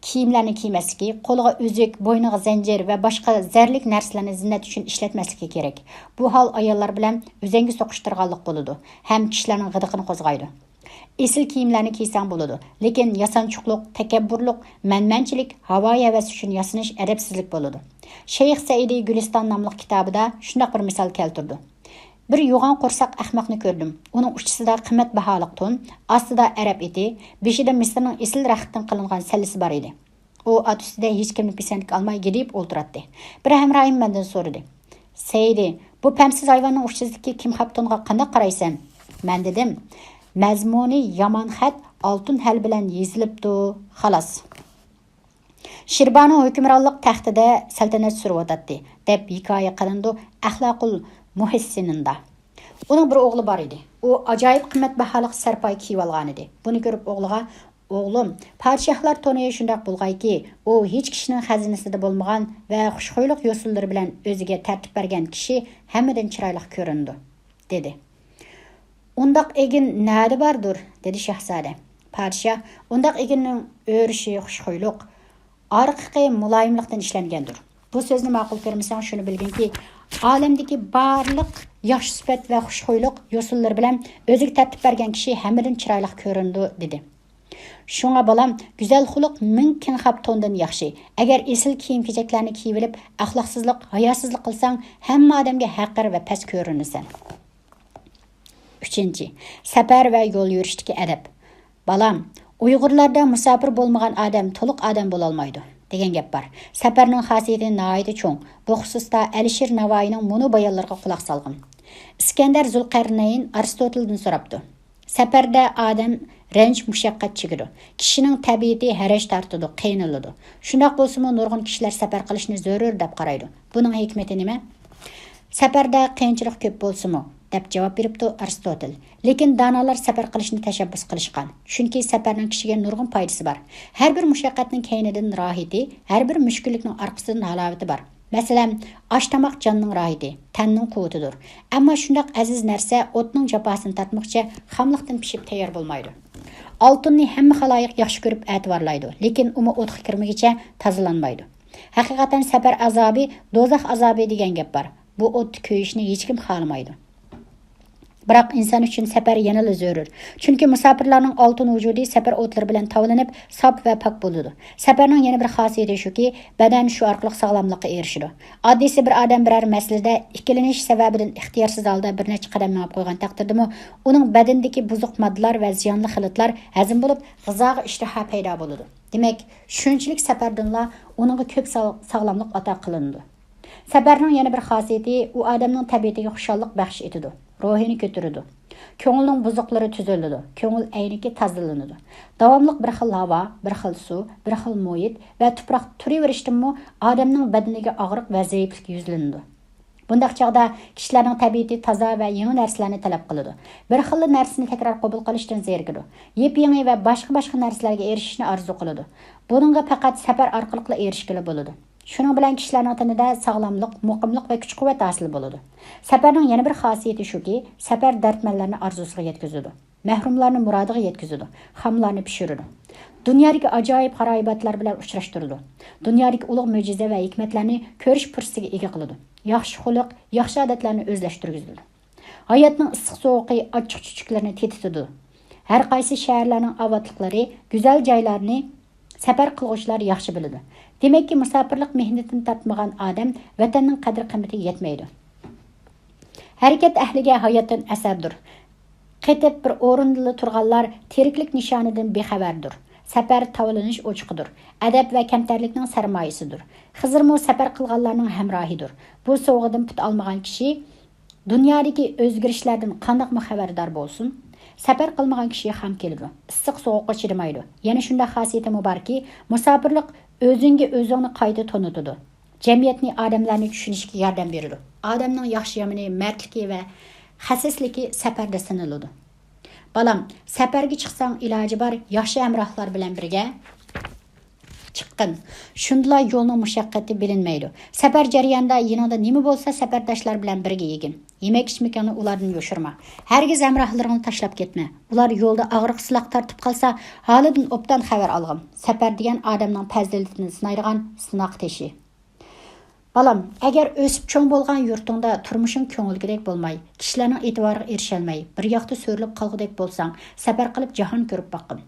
كىيىملەرنى كىيمەسلىكى، قولىغا ئۈزۈك، بوينىغا زەنجىر ۋە باشقا زەرلىك نەرسىلەرنى زىننەت ئۈچۈن ئىشلەتمەسلىكى كېرەك. بۇ ھال ئاياللار بىلەن ئۆزەڭگە سوقۇشتۇرغانلىق بولىدۇ ھەم كىشىلەرنىڭ غىدىقىنى قوزغايدۇ. ئېسىل كىيىملەرنى كىيسەڭ بولىدۇ، لېكىن ياسانچۇقلۇق، تەكەببۇرلۇق، مەنمەنچىلىك، ھاۋايى ھەۋەس ئۈچۈن ياسىنىش ئەدەپسىزلىك بولىدۇ. شەيخ سەئىدى گۈلىستان ناملىق كىتابىدا شۇنداق بىر مىسال كەلتۈرىدۇ. بىر يوغان قورساق ئەخمەقنى كۆردۈم. ئۇنىڭ ئۇچىسىدا قىممەت باھالىق تون، ئاستىدا ئەرەب ئېتى، بېشىدا مىسىرنىڭ ئېسىل رەختتىن قىلىنغان سەللىسى بار ئىدى. ئۇ ئات ئۈستىدە ھېچكىمنى پىسەنتكە ئالماي گىدىيىپ ئولتۇراتتى. بىر ھەمراھىم مەندىن سورىدى: «سەئىدى، بۇ پەمسىز ھايۋاننىڭ ئۇچىسىدىكى كىمخاب تونغا قانداق قارايسەن؟» مەن دېدىم: «مەزمۇنى يامان خەت ئالتۇن ھەل بىلەن يېزىلىپتۇ، خالاس.» شىربانۇ ھۆكۈمرانلىق تەختىدە سەلتەنەت سۈرۈۋاتاتتى، دەپ ھېكايە قىلىنىدۇ ئەخلاقۇل مۇھسىنىندا. ئۇنىڭ بىر ئوغلى بار ئىدى. ئۇ ئاجايىپ قىممەت باھالىق سەرپاي كىيىۋالغانىدى. بۇنى كۆرۈپ ئوغلىغا: «ئوغلۇم، پادىشاھلار تونى شۇنداق بولغايكى، ئۇ ھېچ كىشىنىڭ خەزىنىسىدە بولمىغان ۋە خۇشخۇيلۇق يوسۇنلىرى بىلەن ئۆزىگە تەرتىپ بەرگەن كىشى ھەممىدىن چىرايلىق كۆرۈنىدۇ» دېدى. «ئۇنداق ئېگىن نەدە باردۇر؟» دېدى شاھزادە. پادىشاھ: «ئۇنداق ئېگىننىڭ ئۆرۈشى خۇشخۇيلۇق، ئارقىقى مۇلايىملىقتىن ئىشلەنگەندۇر.» بۇ سۆزنى ماقۇل كۆرمىسەڭ، شۇنى بىلگىنكى، ئالەمدىكى بارلىق ياخشى سۈپەت ۋە خۇشخۇيلۇق يوسۇنلىرى بىلەن ئۆزىگە تەرتىپ بەرگەن كىشى ھەممىدىن چىرايلىق كۆرۈنىدۇ، دېدى. شۇڭا بالام، گۈزەل خۇلق مىڭ كىڭخاب توندىن ياخشى. ئەگەر ئېسىل كىيىم-كېچەكلەرنى كىيىۋېلىپ، ئەخلاقسىزلىق، ھاياسىزلىق قىلساڭ، ھەممە ئادەمگە ھەقىر ۋە پەس كۆرۈنىسەن. ئۈچىنچى، سەپەر ۋە يول يۈرۈشتىكى ئەدەپ. بالام، ئۇيغۇرلاردا مۇساپىر بولمىغان ئادەم تولۇق ئادەم بولالمايدۇ، دېگەن گەپ بار. سەپەرنىڭ خاسىيىتى ناھايىتى چوڭ. بۇ خۇسۇستا ئەلىشىر ناۋايىنىڭ مۇنۇ بايانلىرىغا قۇلاق سالغىن. ئىسكەندەر زۇلقەرنەين ئارستوتىلدىن سوراپتۇ. سەپەردە ئادەم رەنج، مۇشەققەت چېكىدۇ. كىشىنىڭ تەبىئىتى ھەرەج تارتىدۇ، قىينىلىدۇ. شۇنداق بولسىمۇ، نۇرغۇن كىشىلەر سەپەر قىلىشنى زۆرۈر دەپ قارايدۇ. بۇنىڭ ھېكمىتى نېمە؟ سەپەردە قىيىنچىلىق كۆپ بولسىمۇ، دەپ جاۋاب بېرىپتۇ ئارستوتېل. لېكىن دانالار سەپەر قىلىشنى تەشەببۇس قىلىشقان، چۈنكى سەپەرنىڭ كىشىگە نۇرغۇن پايدىسى بار. ھەر بىر مۇشەققەتنىڭ كەينىدىن راھىتى، ھەر بىر مۈشكۈللۈكنىڭ ئارقىسىدىن ھالاۋىتى بار. مەسىلەن، ئاش تاماق جاننىڭ راھىتى، تەننىڭ قۇۋۋىتىدۇر. ئەمما شۇنداق ئەزىز نەرسە ئوتنىڭ جاپاسىنى تارتمىغۇچە خاملىقتىن پىشىپ تەييار بولمايدۇ. ئالتۇننى ھەممە خالايىق ياخشى كۆرۈپ ئەتىۋارلايدۇ، لېكىن ئۇمۇ ئوتقا كىرمىگىچە تازىلانمايدۇ. ھەقىقەتەن سەپەر ئازابى، دوزاخ ئازابى دېگەن گەپ بار. بۇ ئوتتا كۆيۈشنى ھېچكىم خالىمايدۇ. بىراق ئىنسان ئۈچۈن سەپەر يەنىلا زۆرۈر. چۈنكى مۇساپىرلارنىڭ ئالتۇن ۋۇجۇدى سەپەر ئوتلىرى بىلەن تاۋلىنىپ، ساپ ۋە پاك بولىدۇ. سەپەرنىڭ يەنە بىر خاسىيىتى شۇكى، بەدەن شۇ ئارقىلىق ساغلاملىققا ئېرىشىدۇ. ئاددىيسى، بىر ئادەم بىرەر مەسىلىدە ئىككىلىنىش سەۋەبىدىن ئىختىيارسىز ھالدا بىر نەچچە قەدەم مېڭىپ قويغان تەقدىردىمۇ، ئۇنىڭ بەدىنىدىكى بۇزۇق ماددىلار ۋە زىيانلىق خىلىتلار ھەزىم بولۇپ، غىزاغا ئىشتىھا پەيدا بولىدۇ. دېمەك، شۇنچىلىك سەپەردىنلا ئۇنىڭغا كۆپ ساغ-، ساغلاملىق ئاتا قىلىنىدۇ. سەپەرنىڭ يەنە بىر خاسىيىتى، ئۇ ئادەمنىڭ تەبىئىتىگە خۇشاللىق بەخش ئېتىدۇ، روھىنى كۆتۈرىدۇ. كۆڭۈلنىڭ بۇزۇقلىرى تۈزۈلىدۇ، كۆڭۈل ئەينىكى تازىلىنىدۇ. داۋاملىق بىر خىل ھاۋا، بىر خىل سۇ، بىر خىل مۇھىت ۋە تۇپراق تۇرۇۋېرىشتىنمۇ ئادەمنىڭ بەدىنىگە ئاغرىق ۋە زەئىپلىك يۈزلىنىدۇ. بۇنداق چاغدا كىشىلەرنىڭ تەبىئىتى تازا ۋە يېڭى نەرسىلەرنى تەلەپ قىلىدۇ. بىر خىللا نەرسىنى تەكرار قوبۇل قىلىشتىن زېرىكىدۇ. يېپيېڭى ۋە باشقا-باشقا نەرسىلەرگە ئېرىشىشنى ئارزۇ قىلىدۇ. بۇنىڭغا پەقەت سەپەر ئارقىلىقلا ئېرىشكىلى بولىدۇ. شۇنىڭ بىلەن كىشىلەرنىڭ تېنىدە ساغلاملىق، مۇقىملىق ۋە كۈچ-قۇۋۋەت ھاسىل بولىدۇ. سەپەرنىڭ يەنە بىر خاسىيىتى شۇكى، سەپەر دەردمەنلەرنى ئارزۇسىغا يەتكۈزىدۇ. مەھرۇملارنى مۇرادىغا يەتكۈزىدۇ، خاملارنى پىشۇرىدۇ. دۇنيادىكى ئاجايىپ غارايىباتلار بىلەن ئۇچراشتۇرىدۇ. دۇنيادىكى ئۇلۇغ مۆجىزە ۋە ھېكمەتلەرنى كۆرۈش پۇرسىتىگە ئىگە قىلىدۇ. ياخشى خۇلق، ياخشى ئادەتلەرنى ئۆزلەشتۈرگۈزىدۇ. ھاياتنىڭ ئىسسىق-سوغۇقى ئاچچىق-چۈچۈكلىرىنى تېتىتىدۇ. ھەر قايسى شەھەرلەرنىڭ ئاۋاتلىقلىرى، گۈزەل جايلارنى سەپەر قىلغۇچىلار ياخشى بىلىدۇ. دېمەككى، مۇساپىرلىق مېھنىتىنى تارتمىغان ئادەم ۋەتەننىڭ قەدىر-قىممىتىگە يەتمەيدۇ. ھەرىكەت ئەھلىگە ھاياتتىن ئەسەردۇر. قېتىپ بىر ئورۇندىلا تۇرغانلار تىرىكلىك نىشانىدىن بىخەۋەردۇر. سەپەر تاۋلىنىش ئوچىقىدۇر. ئەدەپ ۋە كەمتەرلىكنىڭ سەرمايىسىدۇر. خىزىرمۇ سەپەر قىلغانلارنىڭ ھەمراھىدۇر. بۇ سوۋغىدىن پۇت ئالمىغان كىشى دۇنيادىكى ئۆزگىرىشلەردىن قانداقمۇ خەۋەردار بولسۇن، سەپەر قىلمىغان كىشى خام كېلىدۇ، ئىسسىق سوغۇققا چىدىمايدۇ. يەنە شۇنداق خاسىيىتىمۇ باركى، مۇساپىرلىق ئۆزۈڭگە ئۆزۈڭنى قايتا تونۇتىدۇ. جەمئىيەتنى، ئادەملەرنى چۈشىنىشكە ياردەم بېرىدۇ. ئادەمنىڭ ياخشى-يامىنى، مەردلىكى ۋە خەسىسلىكى سەپەردە سىنىلىدۇ. بالام، سەپەرگە چىقساڭ ئىلاجى بار، ياخشى ھەمراھلار بىلەن بىرگە چىققىن. شۇندىلا يولنىڭ مۇشەققىتى بىلىنمەيدۇ. سەپەر جەريانىدا يېنىڭدا نېمە بولسا، سەپەرداشلار بىلەن بىرگە يېگىن. يېمەك-ئىچمىكىڭنى ئۇلاردىن يوشۇرما. ھەرگىز ھەمراھلىرىڭنى تاشلاپ كەتمە. ئۇلار يولدا ئاغرىق-سىلاق تارتىپ قالسا، ھالىدىن ئوبدان خەۋەر ئالغىن. سەپەر دېگەن ئادەمنىڭ پەزىلىتىنى سىنايدىغان سىناق تېشى. بالام، ئەگەر ئۆسۈپ چوڭ بولغان يۇرتۇڭدا تۇرمۇشۇڭ كۆڭۈلدىكىدەك بولماي، كىشىلەرنىڭ ئېتىبارىغا ئېرىشەلمەي، بىر ياقتا سۆرىلىپ قالغۇدەك بولساڭ، سەپەر قىلىپ جاھان كۆرۈپ باققىن.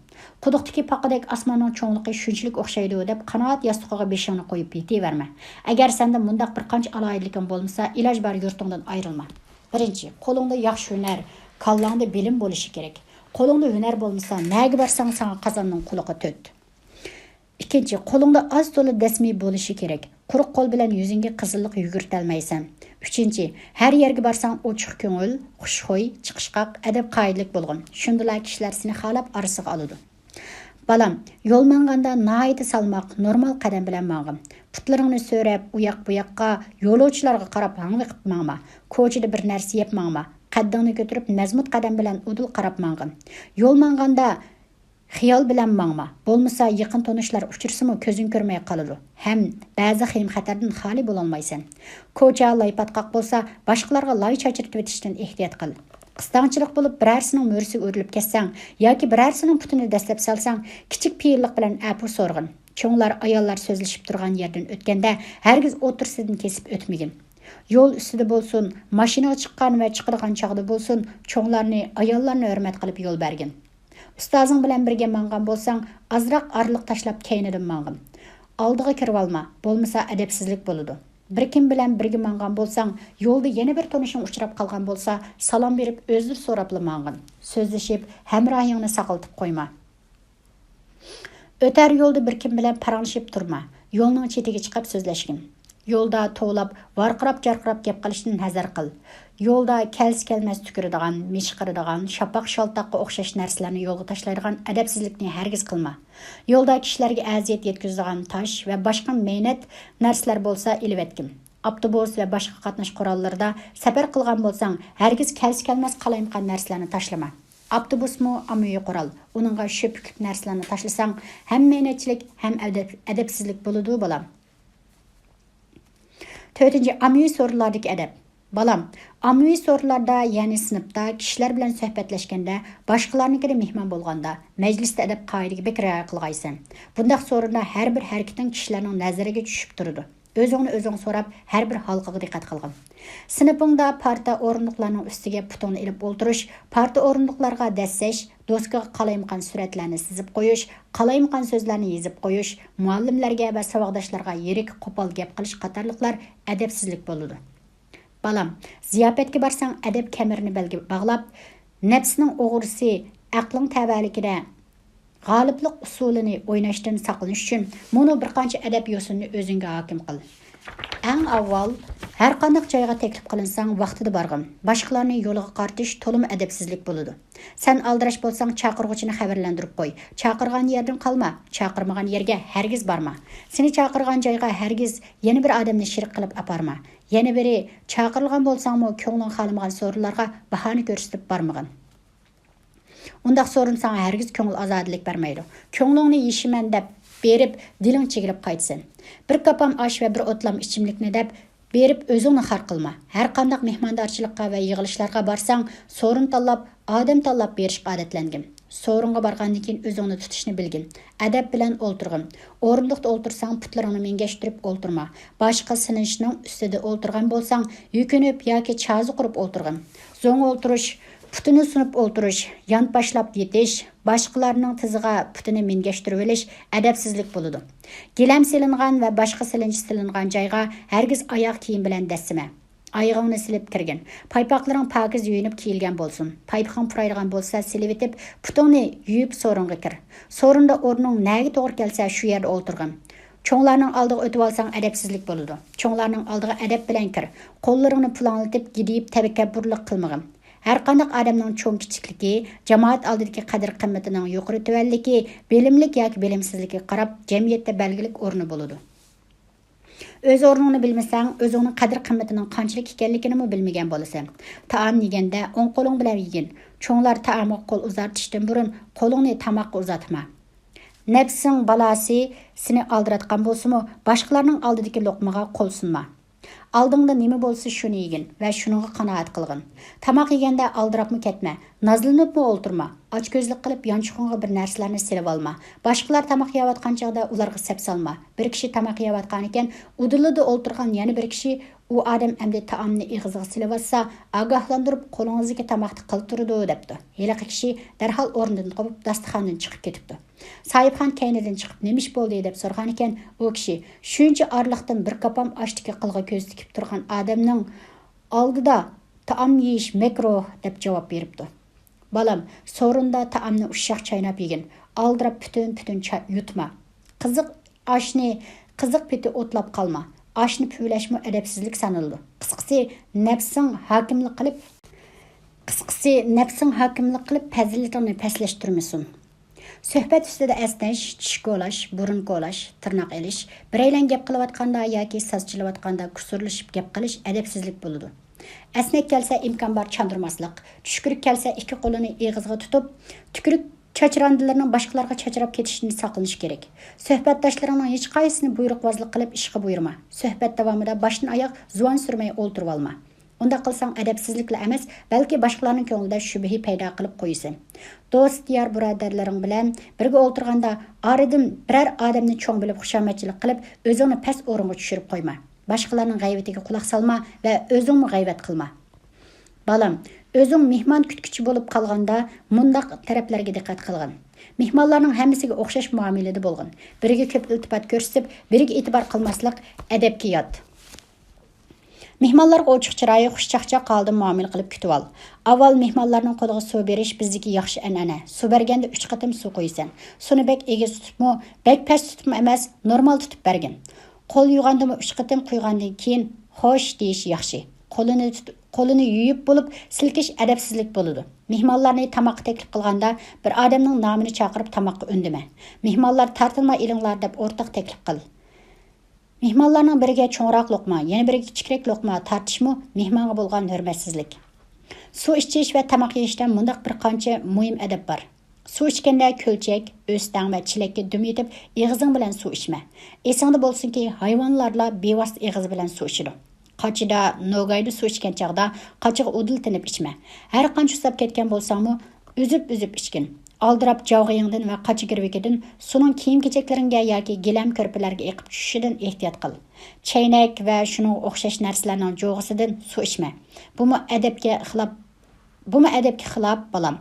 قۇدۇقتىكى پاقىدەك ئاسماننىڭ چوڭلۇقى شۇنچىلىك ئوخشايدۇ دەپ قانائەت ياستۇقىغا بېشىڭنى قويۇپ يېتىۋەرمە. ئەگەر سەندە مۇنداق بىر قانچە ئالاھىدىلىكىڭ بولمىسا، ئىلاج بار يۇرتۇڭدىن ئايرىلما. بىرىنچى، قولۇڭدا ياخشى ھۈنەر، كاللاڭدا بىلىم بولۇشى كېرەك. قولۇڭدا ھۈنەر بولمىسا، نەگە بارساڭ ساڭا قازاننىڭ قۇلىقى تۆت. ئىككىنچى، قولۇڭدا ئاز تولا دەسمى بولۇشى كېرەك. قۇرۇق قول بىلەن يۈزۈڭگە قىزىللىق يۈگۈرتەلمەيسەن. ئۈچىنچى، ھەر يەرگە بارساڭ ئوچۇق كۆڭۈل، خۇشخۇي، چىقىشقاق، ئەدەپ-قائىدىلىك بولغىن. شۇندىلا كىشىلەر سېنى خالاپ ئارىسىغا ئالىدۇ. بالام، يول ماڭغاندا ناھايىتى سالماق، نورمال قەدەم بىلەن ماڭغىن. پۇتلىرىڭنى سۆرەپ، ئۇياق-بۇياققا، يولۇچىلارغا قاراپ ھاڭۋېقىپ ماڭما. كوچىدا بىر نەرسە يەپ ماڭما. قەددىڭنى كۆتۈرۈپ، مەزمۇت قەدەم بىلەن ئۇدۇل قاراپ ماڭغىن. يول ماڭغاندا خىيال بىلەن ماڭما، بولمىسا يېقىن تونۇشلار ئۇچرىسىمۇ كۆزۈڭ كۆرمەي قالىدۇ ھەم بەزى خېيىم-خەتەردىن خالىي بولالمايسەن. كوچا لاي-پاتقاق بولسا، باشقىلارغا لاي چاچرىتىۋېتىشتىن ئېھتىيات قىل. قىستاڭچىلىق بولۇپ، بىرەرسىنىڭ مۈرىسىگە ئۇرۇلۇپ كەتسەڭ ياكى بىرەرسىنىڭ پۇتىنى دەسسەپ سالساڭ، كىچىك پېئىللىق بىلەن ئەپۇ سورىغىن. چوڭلار، ئاياللار سۆزلىشىپ تۇرغان يەردىن ئۆتكەندە، ھەرگىز ئوتتۇرىسىدىن كېسىپ ئۆتمىگىن. يول ئۈستىدە بولسۇن، ماشىنىغا چىققان ۋە چىقىدىغان چاغدا بولسۇن، چوڭلارنى، ئاياللارنى ھۆرمەت قىلىپ يول بەرگىن. ئۇستازىڭ بىلەن بىرگە ماڭغان بولساڭ، ئازراق ئارىلىق تاشلاپ كەينىدىن ماڭغىن. ئالدىغا كىرىۋالما، بولمىسا ئەدەپسىزلىك بولىدۇ. بىر كىم بىلەن بىرگە ماڭغان بولساڭ، يولدا يەنە بىر تونۇشۇڭ ئۇچراپ قالغان بولسا، سالام بېرىپ ئۆزىدىن سوراپلا ماڭغىن. سۆزلىشىپ، ھەمراھىڭنى ساقلىتىپ قويما. ئۆتەر يولدا بىر كىم بىلەن پاراڭلىشىپ تۇرما. يولنىڭ چېتىگە چىقىپ سۆزلەشكىن. يولدا توۋلاپ، ۋارقىراپ-جارقىراپ گەپ قىلىشتىن ھەزەر قىل. يولدا كەلسە-كەلمەس تۈكۈرىدىغان، مىشقىرىدىغان، شاپاق-شالتاققا ئوخشاش نەرسىلەرنى يولغا تاشلايدىغان ئەدەپسىزلىكنى ھەرگىز قىلما. يولدا كىشىلەرگە ئەزىيەت يەتكۈزىدىغان تاش ۋە باشقا مەينەت نەرسىلەر بولسا ئېلىۋەتكىن. ئاپتوبۇس ۋە باشقا قاتناش قوراللىرىدا سەپەر قىلغان بولساڭ، ھەرگىز كەلسە كەلمەس قالايمىقان نەرسىلەرنى تاشلىما. ئاپتوبۇسمۇ ئاممىۋى قورال، ئۇنىڭغا شۆپۈكلۈك نەرسىلەرنى تاشلىساڭ، ھەم مەنەتچىلىك، ھەم ئەدەپ-، ئەدەپسىزلىك بولىدۇ، بالام. تۆتىنچى، ئاممىۋى سورۇنلاردىكى ئەدەپ. بالام، ئاممىۋى سورۇنلاردا، يەنى سىنىپتا كىشىلەر بىلەن سۆھبەتلەشكەندە، باشقىلارنىڭكىدە مېھمان بولغاندا، مەجلىستە ئەدەپ-قائىدىگە بەك رىئايە قىلغايسەن. بۇنداق سورۇندا ھەر بىر ھەرىكىتىڭ كىشىلەرنىڭ نەزىرىگە چۈشۈپ تۇرىدۇ. ئۆزۈڭنى ئۆزۈڭ سوراپ، ھەر بىر ھالقىغا دىققەت قىلغىن. سىنىپىڭدا پارتا ئورۇندۇقلارنىڭ ئۈستىگە پۇتۇڭنى ئېلىپ ئولتۇرۇش، پارتا ئورۇندۇقلارغا دەسسەش، دوسكىغا قالايمىقان سۈرەتلەرنى سىزىپ قويۇش، قالايمىقان سۆزلەرنى يېزىپ قويۇش، مۇئەللىملەرگە ۋە ساۋاقداشلارغا يىرىك، قوپال گەپ قىلىش قاتارلىقلار ئەدەپسىزلىك بولىدۇ. بالام، زىياپەتكە بارساڭ، ئەدەپ كەمىرىنى بەلگە باغلاپ، نەپسنىڭ ئوغرىسى، ئەقلىڭ تەۋەلىكىدە غالىبلىق ئۇسسۇلىنى ئويناشتىن ساقلىنىش ئۈچۈن مۇنۇ بىر قانچە ئەدەپ يوسۇنىنى ئۆزۈڭگە ھاكىم قىل. ئەڭ ئاۋۋال، ھەرقانداق جايغا تەكلىپ قىلىنساڭ، ۋاقتىدا بارغىن. باشقىلارنى يولىغا قارىتىش تولىمۇ ئەدەپسىزلىك بولىدۇ. سەن ئالدىراش بولساڭ، چاقىرغۇچىنى خەۋەرلەندۈرۈپ قوي. چاقىرغان يەردىن قالما، چاقىرمىغان يەرگە ھەرگىز بارما. سېنى چاقىرغان جايغا ھەرگىز يەنە بىر ئادەمنى شېرىك قىلىپ ئاپارما. يەنە بىرى، چاقىرىلغان بولساڭمۇ، كۆڭلۈڭ خالىمىغان سورۇنلارغا باھانە كۆرسىتىپ بارمىغىن. ئۇنداق سورۇن ساڭا ھەرگىز كۆڭۈل ئازادىلىك بەرمەيدۇ. كۆڭلۈڭنى يېشىمەن دەپ بېرىپ، دىلىڭ چىگىلىپ قايتىسەن. بىر كاپام ئاش ۋە بىر ئوتلام ئىچىملىكنى دەپ بېرىپ، ئۆزۈڭنى خار قىلما. ھەرقانداق مېھماندارچىلىققا ۋە يىغىلىشلارغا بارساڭ، سورۇن تاللاپ، ئادەم تاللاپ بېرىشقا ئادەتلەنگىن. سورۇنغا بارغاندىن كېيىن ئۆزۈڭنى تۇتۇشنى بىلگىن. ئەدەپ بىلەن ئولتۇرغىن. ئورۇندۇقتا ئولتۇرساڭ، پۇتلىرىڭنى مىنگەشتۈرۈپ ئولتۇرما. باشقا سېلىنىشنىڭ ئۈستىدە ئولتۇرغان بولساڭ، يۈكۈنۈپ ياكى چازا قۇرۇپ ئولتۇرغىن. زوڭ ئولتۇرۇش، پۇتىنى سۇنۇپ ئولتۇرۇش، يانپاشلاپ يېتىش، باشقىلارنىڭ تىزىغا پۇتىنى مىنگەشتۈرۈۋېلىش ئەدەپسىزلىك بولىدۇ. گىلەم سېلىنغان ۋە باشقا سېلىنچە سېلىنغان جايغا ھەرگىز ئاياغ كىيىم بىلەن دەسسىمە. ئايىغىڭنى سېلىپ كىرگىن. پايپاقلىرىڭ پاكىز يۇيۇنۇپ كىيىلگەن بولسۇن. پايپىقىڭ پۇرايدىغان بولسا، سېلىۋېتىپ، پۇتۇڭنى يۇيۇپ سورۇنغا كىر. سورۇندا ئورنۇڭ نەگە توغرا كەلسە، شۇ يەردە ئولتۇرغىن. چوڭلارنىڭ ئالدىغا ئۆتۈۋالساڭ، ئەدەپسىزلىك بولىدۇ. چوڭلارنىڭ ئالدىغا ئەدەپ بىلەن كىر. قوللىرىڭنى پۇلاڭلىتىپ، گىدىيىپ، تەكەببۇرلۇق قىلمىغىن. ھەرقانداق ئادەمنىڭ چوڭ-كىچىكلىكى، جامائەت ئالدىدىكى قەدىر-قىممىتىنىڭ يۇقىرى-تۆۋەنلىكى، بىلىملىك ياكى بىلىمسىزلىكىگە قاراپ، جەمئىيەتتە بەلگىلىك ئورنى بولىدۇ. ئۆز ئورنۇڭنى بىلمىسەڭ، ئۆزۈڭنىڭ قەدىر-قىممىتىنىڭ قانچىلىك ئىكەنلىكىنىمۇ بىلمىگەن بولىسەن. تائام يېگەندە ئوڭ قولۇڭ بىلەن يېگىن. چوڭلار تائامغا قول ئۇزارتىشتىن بۇرۇن قولۇڭنى تاماققا ئۇزاتما. نەپسىڭ بالاسى سېنى ئالدىراتقان بولسىمۇ، باشقىلارنىڭ ئالدىدىكى لوقمىغا قول سۇنما. ئالدىڭدا نېمە بولسا، شۇنى يېگىن ۋە شۇنىڭغا قانائەت قىلغىن. تاماق يېگەندە ئالدىراپمۇ كەتمە، نازلىنىپمۇ ئولتۇرما. ئاچكۆزلۈك قىلىپ، يانچۇقۇڭغا بىر نەرسىلەرنى سېلىۋالما. باشقىلار تاماق يەۋاتقان چاغدا ئۇلارغا سەپسالما. بىر كىشى تاماق يەۋاتقانىكەن، ئۇدۇلىدا ئولتۇرغان يەنە بىر كىشى، ئۇ ئادەم ئەمدى تائامنى ئېغىزىغا سېلىۋاتسا، ئاگاھلاندۇرۇپ، قولىڭىزدىكى تاماقنى قىلتۇرىدۇ، دەپتۇ. ھېلىقى كىشى دەرھال ئورنىدىن قوپۇپ، داستىخاندىن چىقىپ كېتىپتۇ. ساھىبخان كەينىدىن چىقىپ، نېمە ئىش بولدى؟ دەپ سورىغانىكەن، ئۇ كىشى، شۇنچە ئارىلىقتىن بىر كاپام ئاشتىكى قىلغا كۆز تىكىپ تۇرغان ئادەمنىڭ ئالدىدا تائام يېيىش مەكرۇھ، دەپ جاۋاب بېرىپتۇ. بالام، سورۇندا تائامنى ئۇششاق چايناپ يېگىن. ئالدىراپ پۈتۈن-پۈتۈن چا-، يۇتما. قىزىق ئاشنى، قىزىق پېتى ئوتلاپ قالما. ئاشنى پۈۋلەشمۇ ئەدەپسىزلىك سانىلىدۇ. قىسقىسى، نەپسىڭ ھاكىملىق قىلىپ، قىسقىسى، نەپسىڭ ھاكىملىق قىلىپ، پەزىلىتىڭنى پەسلەشتۈرمىسۇن. سۆھبەت ئۈستىدە ئەسنەش، چىش كولاش، بۇرۇن كولاش، تىرناق ئېلىش، بىرەيلەن گەپ قىلىۋاتقاندا ياكى ساز چېلىۋاتقاندا كۇسۇرلىشىپ گەپ قىلىش ئەدەپسىزلىك بولىدۇ. ئەسنەك كەلسە ئىمكان بار چاندۇرماسلىق، چۈشكۈرۈك كەلسە ئىككى قولىنى ئېغىزىغا تۇتۇپ، تۈكۈرۈك چاچراندىلىرىنىڭ باشقىلارغا چاچراپ كېتىشىدىن ساقلىنىش كېرەك. سۆھبەتداشلىرىڭنىڭ ھېچقايسىسىنى بۇيرۇقۋازلىق قىلىپ ئىشقا بۇيرۇما. سۆھبەت داۋامىدا باشتىن ئاياغ زۇۋان سۈرمەي ئولتۇرۇۋالما. ئۇنداق قىلساڭ ئەدەپسىزلىكلا ئەمەس، بەلكى باشقىلارنىڭ كۆڭلىدە شۈبھە پەيدا قىلىپ قويىسەن. دوست، يار، بۇرادەرلىرىڭ بىلەن بىرگە ئولتۇرغاندا ئارىدىن بىرەر ئادەمنى چوڭ بىلىپ خۇشامەتچىلىك قىلىپ، ئۆزۈڭنى پەس ئورۇنغا چۈشۈرۈپ قويما. باشقىلارنىڭ غەيۋىتىگە قۇلاق سالما ۋە ئۆزۈڭمۇ غەيۋەت قىلما. بالام، ئۆزۈڭ مېھمان كۈتكۈچى بولۇپ قالغاندا مۇنداق تەرەپلەرگە دىققەت قىلغىن. مېھمانلارنىڭ ھەممىسىگە ئوخشاش مۇئامىلىدە بولغىن. بىرىگە كۆپ ئىلتىپات كۆرسىتىپ، بىرىگە ئېتىبار قىلماسلىق ئەدەپكە يات. مېھمانلارغا ئوچۇق چىراي، خۇش چاقچاق ھالدا مۇئامىلە قىلىپ كۈتۈۋال. ئاۋۋال مېھمانلارنىڭ قولىغا سۇ بېرىش بىزدىكى ياخشى ئەنئەنە. سۇ بەرگەندە ئۈچ قېتىم سۇ قۇيىسەن. سۇنى بەك ئېگىز تۇتۇپمۇ، بەك پەس تۇتۇپمۇ ئەمەس، نورمال تۇتۇپ بەرگىن. قول يۇغاندىمۇ ئۈچ قېتىم قۇيغاندىن كېيىن خوش دېيىش ياخشى. قولىنى تۇت-، قولىنى يۇيۇپ بولۇپ سىلكىش ئەدەپسىزلىك بولىدۇ. مېھمانلارنى تاماققا تەكلىپ قىلغاندا بىر ئادەمنىڭ نامىنى چاقىرىپ تاماققا ئۈندىمە. مېھمانلار تارتىنماي ئېلىڭلار دەپ ئورتاق تەكلىپ قىل. مېھمانلارنىڭ بىرىگە چوڭراق لوقما، يەنە بىرىگە كىچىكرەك لوقما تارتىشمۇ مېھمانغا بولغان ھۆرمەتسىزلىك. سۇ ئىچىش ۋە تاماق يېيىشتە مۇنداق بىر قانچە مۇھىم ئەدەپ بار. سۇ ئىچكەندە كۆلچەك، ئۆستەڭ ۋە چېلەككە دۈم يېتىپ، ئېغىزىڭ بىلەن سۇ ئىچمە. ئېسىڭدە بولسۇنكى، ھايۋانلارلا بىۋاسىتە ئېغىزى بىلەن سۇ ئىچىدۇ. قاچىدا، نوگايدا سۇ ئىچكەن چاغدا قاچىغا ئۇدۇل تېنىپ ئىچمە. ھەر قانچە ئۇسساپ كەتكەن بولساڭمۇ، ئۈزۈپ-ئۈزۈپ ئىچكىن. ئالدىراپ جاۋغىيىڭدىن ۋە قاچا گىرۋىكىدىن سۇنىڭ كىيىم-كېچەكلىرىڭگە ياكى گىلەم كۆرپىلەرگە ئېقىپ چۈشۈشىدىن ئېھتىيات قىل. چەينەك ۋە شۇنىڭغا ئوخشاش نەرسىلەرنىڭ جوغىسىدىن سۇ ئىچمە. بۇمۇ ئەدەپكە خىلاپ، بۇمۇ ئەدەپكە خىلاپ، بالام.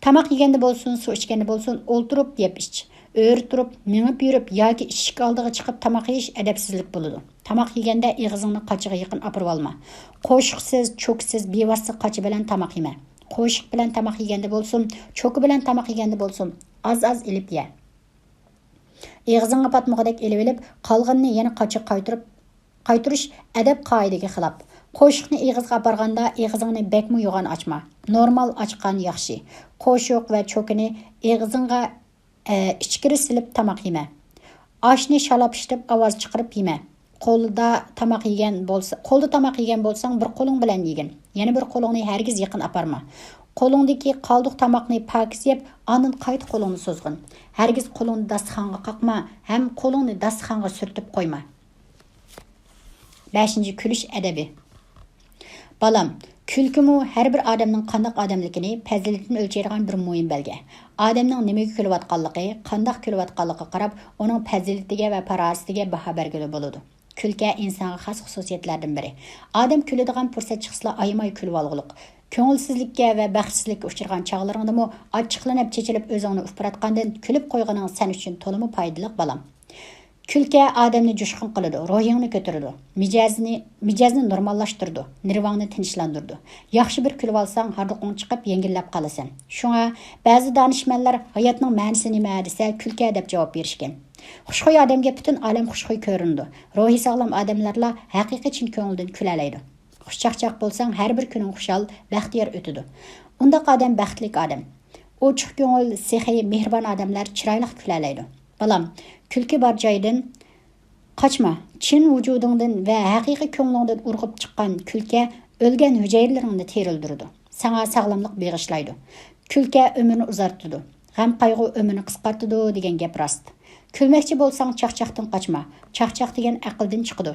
تاماق يېگەندە بولسۇن، سۇ ئىچكەندە بولسۇن، ئولتۇرۇپ يەپ ئىچ. ئۆرە تۇرۇپ، مېڭىپ يۈرۈپ ياكى ئىشىك ئالدىغا چىقىپ تاماق يېيىش ئەدەپسىزلىك بولىدۇ. تاماق يېگەندە ئېغىزىڭنى قاچىغا يېقىن ئاپىرىۋالما. قوشۇقسىز، چوكىسىز، بىۋاسىتە قاچا بىلەن تاماق يېمە. قوشۇق بىلەن تاماق يېگەندە بولسۇن، چوكا بىلەن تاماق يېگەندە بولسۇن، ئاز-ئاز ئېلىپ يە. ئېغىزىڭغا پاتمىغۇدەك ئېلىۋېلىپ، قالغىنىنى يەنە قاچىغا قايتۇرۇپ، قايتۇرۇش ئەدەپ قائىدىگە خىلاپ. قوشۇقنى ئېغىزغا ئاپارغاندا ئېغىزىڭنى بەكمۇ يوغان ئاچما. نورمال ئاچقان ياخشى. قوشۇق ۋە چوكىنى ئېغىزىڭغا، ئە، ئىچكىرى سېلىپ تاماق يېمە. ئاشنى شالاپىشتىپ ئاۋاز چىقىرىپ يېمە. قولدا تاماق يېگەن بولسا، قولدا تاماق يېگەن بولساڭ، بىر قولۇڭ بىلەن يېگىن. يەنە بىر قولۇڭنى ھەرگىز يېقىن ئاپارما. قولۇڭدىكى قالدۇق تاماقنى پاكىز يەپ، ئاندىن قايتا قولۇڭنى سوزغىن. ھەرگىز قولۇڭنى داستىخانغا قاقما ھەم قولۇڭنى داستىخانغا سۈرتۈپ قويما. بەشىنچى، كۈلۈش ئەدەبى. بالام، كۈلكىمۇ ھەر بىر ئادەمنىڭ قانداق ئادەملىكىنى، پەزىلىتىنى ئۆلچەيدىغان بىر مۇھىم بەلگە. ئادەمنىڭ نېمىگە كۈلۈۋاتقانلىقى، قانداق كۈلۈۋاتقانلىقىغا قاراپ، ئۇنىڭ پەزىلىتىگە ۋە پاراسىتىگە باھا بەرگىلى بولىدۇ. كۈلكە ئىنسانغا خاس خۇسۇسىيەتلەردىن بىرى. ئادەم كۈلىدىغان پۇرسەت چىقسىلا ئايىماي كۈلۈۋالغۇلۇق. كۆڭۈلسىزلىككە ۋە بەختسىزلىككە ئۇچرىغان چاغلىرىڭدىمۇ ئاچچىقلىنىپ، چېچىلىپ ئۆزۈڭنى ئۇپراتقاندىن كۈلۈپ قويغىنىڭ سەن ئۈچۈن تولىمۇ پايدىلىق، بالام. كۈلكە ئادەمنى جۇشقۇن قىلىدۇ، روھىڭنى كۆتۈرىدۇ، مىجەزنى، مىجەزنى نورماللاشتۇرىدۇ، نېرۋاڭنى تىنچلاندۇرىدۇ. ياخشى بىر كۈلۈۋالساڭ، ھاردۇقۇڭ چىقىپ، يەڭگىللەپ قالىسەن. شۇڭا بەزى دانىشمەنلەر «ھاياتنىڭ مەنىسى نېمە؟» دېسە، كۈلكە دەپ جاۋاب بېرىشكەن. خۇشخۇي ئادەمگە پۈتۈن ئالەم خۇشخۇي كۆرۈنىدۇ. روھى ساغلام ئادەملەرلا ھەقىقىي چىن كۆڭلىدىن كۈلەلەيدۇ. خۇشچاقچاق بولساڭ، ھەر بىر كۈنۈڭ خۇشال، بەختىيار ئۆتىدۇ. ئۇنداق ئادەم بەختلىك ئادەم. ئوچۇق كۆڭۈل، سېخىي، مېھرىبان ئادەملەر چىرايلىق كۈلەلەيدۇ. بالام، كۈلكە بار جايدىن قاچما. چىن ۋۇجۇدۇڭدىن ۋە ھەقىقىي كۆڭلۈڭدىن ئۇرغۇپ چىققان كۈلكە ئۆلگەن ھۈجەيرىلىرىڭنى تىرىلدۈرىدۇ. ساڭا ساغلاملىق بېغىشلايدۇ. كۈلكە ئۆمۈرنى ئۇزارتىدۇ. غەم-قايغۇ ئۆمۈرنى قىسقارتىدۇ دېگەن گەپ راست. كۈلمەكچى بولساڭ، چاقچاقتىن قاچما. چاقچاق دېگەن ئەقىلدىن چىقىدۇ.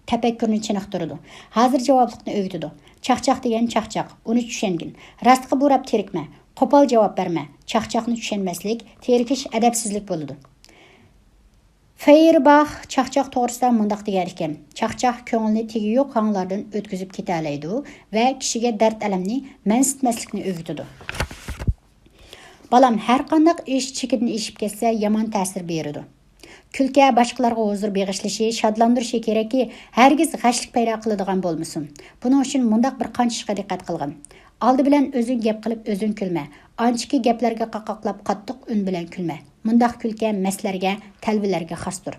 تەپەككۇرنى چېنىقتۇرىدۇ. ھازىر جاۋابلىقنى ئۆگىتىدۇ. چاقچاق دېگەن چاقچاق، ئۇنى چۈشەنگىن. راستقا بۇراپ تېرىكمە. قوپال جاۋاب بەرمە. چاقچاقنى چۈشەنمەسلىك، تېرىكىش ئەدەپسىزلىك بولىدۇ. فېيرباخ چاقچاق توغرىسىدا مۇنداق دېگەن ئىكەن: «چاقچاق كۆڭۈلنى تېگى يوق ھاڭلاردىن ئۆتكۈزۈپ كېتەلەيدۇ ۋە كىشىگە دەرد-ئەلەمنى مەنسىتمەسلىكنى ئۆگىتىدۇ.» بالام، ھەرقانداق ئىش چېكىدىن ئېشىپ كەتسە، يامان تەسىر بېرىدۇ. كۈلكە باشقىلارغا ھۇزۇر بېغىشلىشى، شادلاندۇرۇشى كېرەككى، ھەرگىز غەشلىك پەيدا قىلىدىغان بولمىسۇن. بۇنىڭ ئۈچۈن مۇنداق بىر قانچە ئىشقا دىققەت قىلغىن. ئالدى بىلەن ئۆزۈڭ گەپ قىلىپ، ئۆزۈڭ كۈلمە. ئانچىكى گەپلەرگە قاقاقلاپ، قاتتىق ئۈن بىلەن كۈلمە. مۇنداق كۈلكە مەستلەرگە، تەلۋىلەرگە خاستۇر.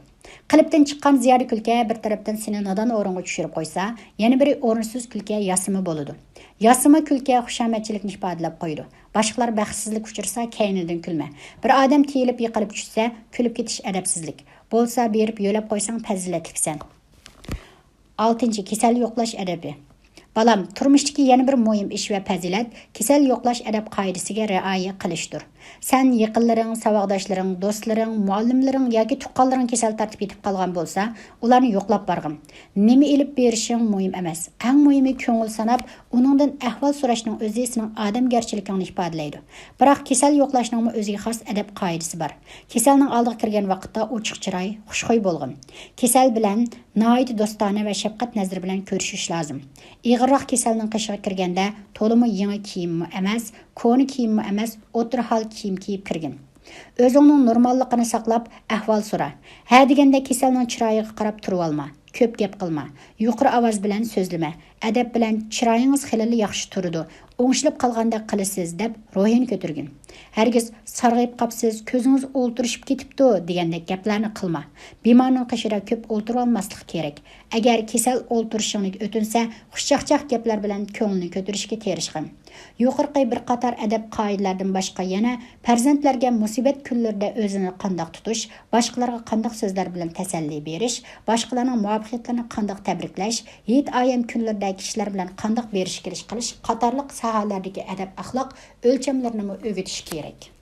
قېلىپتىن چىققان زىيادە كۈلكە بىر تەرەپتىن سېنى نادان ئورۇنغا چۈشۈرۈپ قويسا، يەنە بىرى ئورۇنسىز كۈلكە ياسىما بولىدۇ. ياسىما كۈلكە خۇشامەتچىلىكنى ئىپادىلەپ قويىدۇ. باشقىلار بەختسىزلىككە ئۇچرىسا، كەينىدىن كۈلمە. بىر ئادەم تىيىلىپ يىقىلىپ چۈشسە، كۈلۈپ كېتىش ئەدەپسىزلىك. بولسا بېرىپ يۆلەپ قويساڭ پەزىلەتلىكسەن. ئالتىنچى، كېسەل يوقلاش ئەدىپى. بالام، تۇرمۇشتىكى يەنە بىر مۇھىم ئىش ۋە پەزىلەت كېسەل يوقلاش ئەدەپ قائىدىسىگە رىئايە قىلىشتۇر. سەن يېقىنلىرىڭ، ساۋاقداشلىرىڭ، دوستلىرىڭ، مۇئەللىملىرىڭ ياكى تۇغقانلىرىڭ كېسەل تارتىپ يېتىپ قالغان بولسا، ئۇلارنى يوقلاپ بارغىن. نېمە ئېلىپ بېرىشىڭ مۇھىم ئەمەس. ئەڭ مۇھىمى، كۆڭۈل ساناپ، ئۇنىڭدىن ئەھۋال سوراشنىڭ ئۆزى سېنىڭ ئادەمگەرچىلىكىڭنى ئىپادىلەيدۇ. بىراق كېسەل يوقلاشنىڭمۇ ئۆزىگە خاس ئەدەپ قائىدىسى بار. كېسەلنىڭ ئالدىغا كىرگەن ۋاقىتتا ئوچۇق چىراي، خۇشخۇي بولغىن. كېسەل بىلەن ناھايىتى دوستانە ۋە شەپقەت نەزىرى بىلەن كۆرۈشۈش لازىم. ئېغىرراق كېسەلنىڭ قېشىغا كىرگەندە تولىمۇ يېڭى كىيىممۇ ئەمەس، كونا كىيىممۇ ئەمەس، ئوتتۇرا ھال كىيىم كىيىپ كىرگىن. ئۆزۈڭنىڭ نورماللىقىنى ساقلاپ، ئەھۋال سورا. ھە دېگەندە كېسەلنىڭ چىرايىغا قاراپ تۇرۇۋالما. كۆپ گەپ قىلما. يۇقىرى ئاۋاز بىلەن سۆزلىمە. ئەدەپ بىلەن «چىرايىڭىز خېلىلا ياخشى تۇرىدۇ، ئوڭشىلىپ قالغاندەك قىلىسىز» دەپ روھىنى كۆتۈرگىن. ھەرگىز «سارغىيىپ قاپسىز، كۆزىڭىز ئولتۇرۇشۇپ كېتىپتۇ» دېگەندەك گەپلەرنى قىلما. بىمارنىڭ قېشىدا كۆپ ئولتۇرۇۋالماسلىق كېرەك. ئەگەر كېسەل ئولتۇرۇشۇڭنى ئۆتۈنسە، خۇشچاقچاق گەپلەر بىلەن كۆڭلىنى كۆتۈرۈشكە تىرىشقىن. يۇقىرىقى بىر قاتار ئەدەپ قائىدىلەردىن باشقا يەنە پەرزەنتلەرگە مۇسىبەت كۈنلىرىدە ئۆزىنى قانداق تۇتۇش، باشقىلارغا قانداق سۆزلەر بىلەن تەسەللى بېرىش، باشقىلارنىڭ مۇۋەپپەقىيەتلىرىنى قانداق تەبرىكلەش، ھېيت-ئايەم كۈنلىرىدە كىشىلەر بىلەن قانداق بېرىش-كېلىش قىلىش قاتارلىق ساھەلەردىكى ئەدەپ-ئەخلاق ئۆلچەملىرىنىمۇ ئۆگىتىش كېرەك.